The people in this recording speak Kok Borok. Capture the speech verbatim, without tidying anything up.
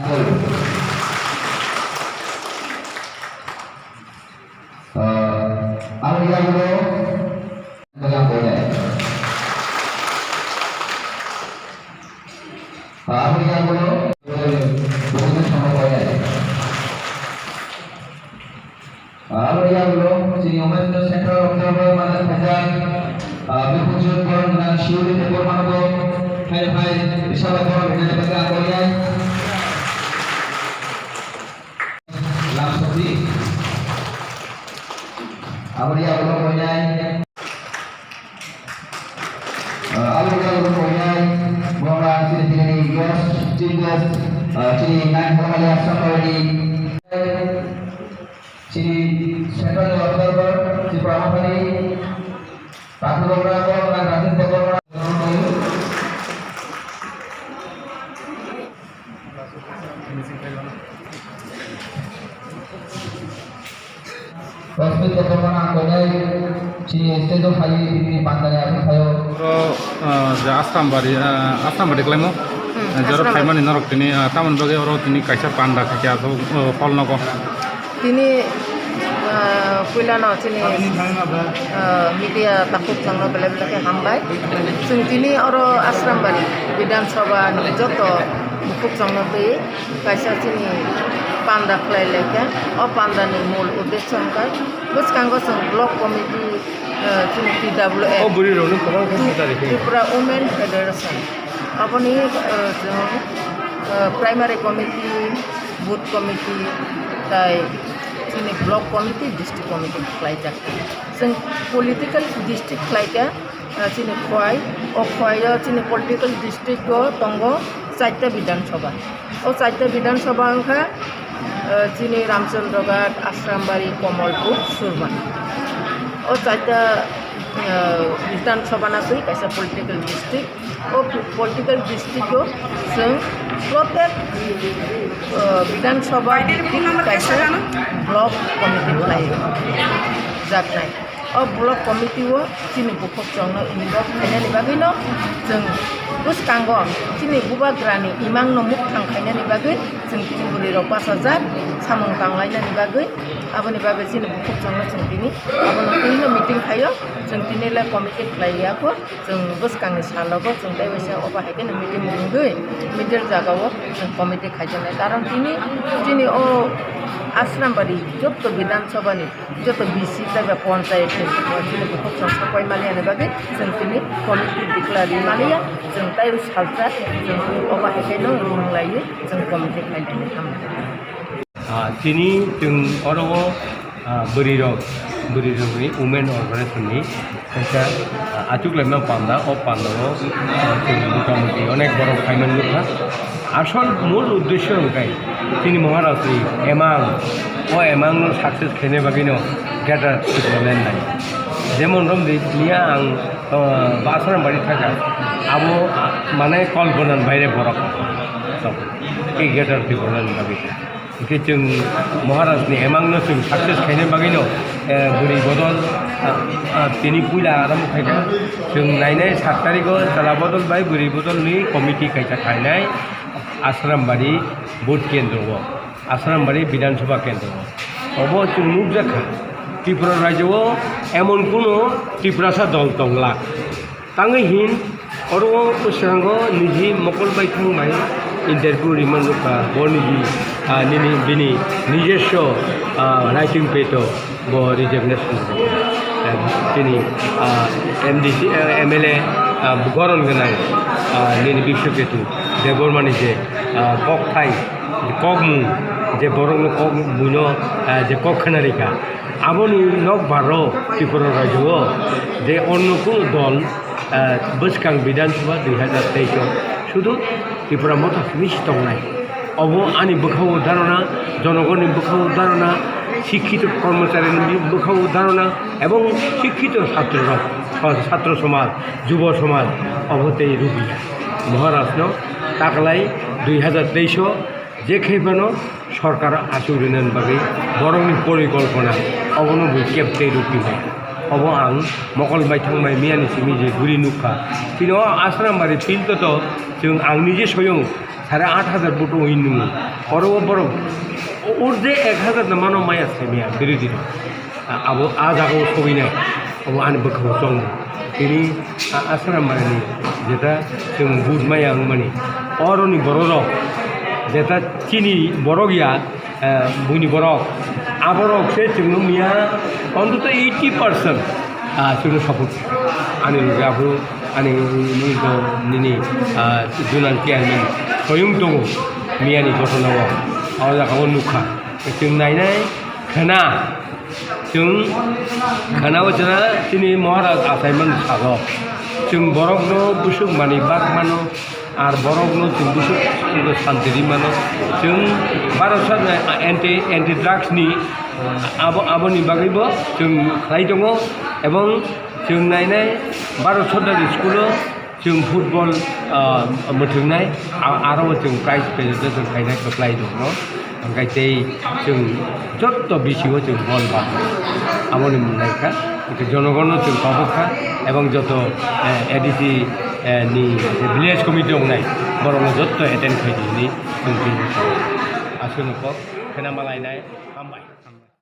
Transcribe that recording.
Ah, abo yagulo, ah, abo yagulo, abo yagulo, chini Women Central Observer Madam Faizal, ah, Bipul Jyoti Boron Gana, Shiuli Debbarma no bo, hai hai, Isabel Boron Gana, Rebecca Angkoria. Lamsokdi. Aboni yagulo koinai. Ah, aboni yagulo koinai. Bongla chini tini guest, chief guest, ah, chini nine Halmali Assam Party. Chini Central Observer, Tripura Haphani, Takhuk Debbarma, Rajesh Debbarma. Rosmit Debbarma ang koinai chini stage o phaiwi bini pandani aswk khaio. Oro, ah, je Asrambari, ah, Asrambari khlaimo. Hmm, ah, joro Asrambari. Phaimani norok tini, ah, tamoni bagwi oro tini kaisa panda khaikha aswk, ah, hall nogo. Tini, ah, puilano chini, ah, media takhuk chwngno belai belai khe hambai. Chwng tini oro Asrambari Bidhan Sabha ni joto bukhuk chwngno twi kaisa chini panda khlai lai kha. O panda ni mul uddesho wngkha bwskango chwng block committee, ah, chini T W A, o bwrwi rokno kwbang khe swngcharwi khe. Tripura Women Federation. Aboni, ah, chwng, ah, primary committee, booth committee, tai chini block committee, district committee khlaijak. Chwng political district khlaikha, ah, chini Khowai, o Khowai o chini political district o tongo chaita Bidhan Sabha. O chaita Bidhan Sabha wngkha, ah, chini Ramchandra Ghat, Asrambari, Kamalpur, Surma. O chaita, ah, Bidhan Sabha na twi kaisa political district. O political district o chwng protek, uh, Bidhan Sabha ni kaisa block committee khlai jaknai. O block committee o chini bukhuk chwngno involve khainani bagwino chwng bwskango chini bubagrani imangno mukthang khainani bagwi chwng tini bwrwirok bachajak samung tanglainani bagwi. Aboni bagwi chini bukhuk chwngno chwng tini abono twino meeting khaio, chwng tini le committee khlai ya kho. Chwng bwskangni salogo chwng tei waisa obo hai kheno meeting wngwi middle jagao chwng committee khaijaknai. Karon tini, tini o Asrambari joto Bidhan Sabha ni joto B C tei ba ponchayat ni chini bukhuk chwng sapai mani ani bagwi chwng tini committee declare ri mani ya. Chwng tei salsa chwng obo hai kheno wng laiwi chwng committee khainani hamjakha. Ah, tini chwng oro o, ah, bwrwi rok, bwrwi rokni women organization ni kaisa, ah, achuk laima panda, o panda o, ah, chwng motamuti onek borok phaimani nukha. Asol mul uddesho hwnkhe chini Maharaj ni emang, o emang no success khaina bagwi no Greater Tipraland nai. Jemon romdi miya ang, ah, Asrambari thangkha, abo, ah, mane kolponan baire borok. So, ei Greater Tipraland bagwi. Hwnkhe chwng Maharaj ni emang no chwng success khaina bagwi no, eh, bwrwi bodol, ah, ah, tini puila arambo khaikha. Chwng nainai sat tarikh o chwla bodol bai bwrwi bodol ni committee kaisa khainai Asrambari booth kendro o, Asrambari Bidhan Sabha kendro o. Obo chwng nukjakha Tripura rajyo o emon kuno Tiprasa dol tongla. Tangwi hin, oro o bwskango niji mokol baithang bai interview rimani rwkha, bo niji, ah, nini, bini nijoswo, ah, writing pad o bo resignation rwkha. Eh, bini, ah, M D C, eh, M L A, ah, goron gwnang, ah, nini Biswaketu Debbarma ni je, ah, kokthai, kokmung, je borokno kok buino, ah, je kok khna rikha. Aboni nokbar o Tripura rajyo o je onno kuno dol, ah, bwskang Bidhan Sabha dui hazar teis o sudu Tripura Motha simi si tongnai. Obo ani bwkha o dharana, jonogoni bwkha o dharana, sikkito kormocharini bwkha o dharana ebong sikkito chatrorok, chhatro somaj, jubo somaj obo tei rwgwiya. Maharaj no taklai dui hazar teis o je khe phano sorkar achuk rinani bagwi borokni porikolpona obono bui kep tei rwgwi maya. Obo ang mokol baithang bai miyani simi je guri nukha. Chini o Asrambari field o to chwng ang nije soyung Sare aat hajar vote o hinwi nungo. Oro o borok, o, o je ek hajar no mano maya saimaya birodhi rok. A-, abo a jaga o sogwi nai. Obo ani bwkha o chong. Tini a-, Aswrwng Mani ni jeta chwng vote maya wngmani. Oro ni borok rok jeta chini borok ya, eh, buini borok. Aborok se chwng nung ya ontoto eighty percent. Ah, chwngno support. Ani loge aphuru ani nini, ah, zonal chairman soyung tongo miyani ghotona o. O jaga o nukha. Chwng nainai khna. Chwng khna o chwra chini Maharaj achaimani sago. Chwng borokno bwswk manwi bak mano. Ar borokno chwng bwswk santi ri mano. Chwng Bharat Sarkar anti, anti drugs ni abo, aboni bagwibo chwng khlai tongo, ebong chwng nainai Bharat Sarkar school o chwng football, ah, mwthwngnai, a-, aro chwng prize presentation khainai kwplai tongo. Hwnkhe tei chwng jotto bisingo chwng bol ba aboni mwnai kha. Hwnkhe jonogonno chwng kobok kha ebong joto, eh, A D C, eh, ni je village committee wngnai borokno jotto attend khaidi hinwi chwng tini aswkno kok khena malainai. Hambai.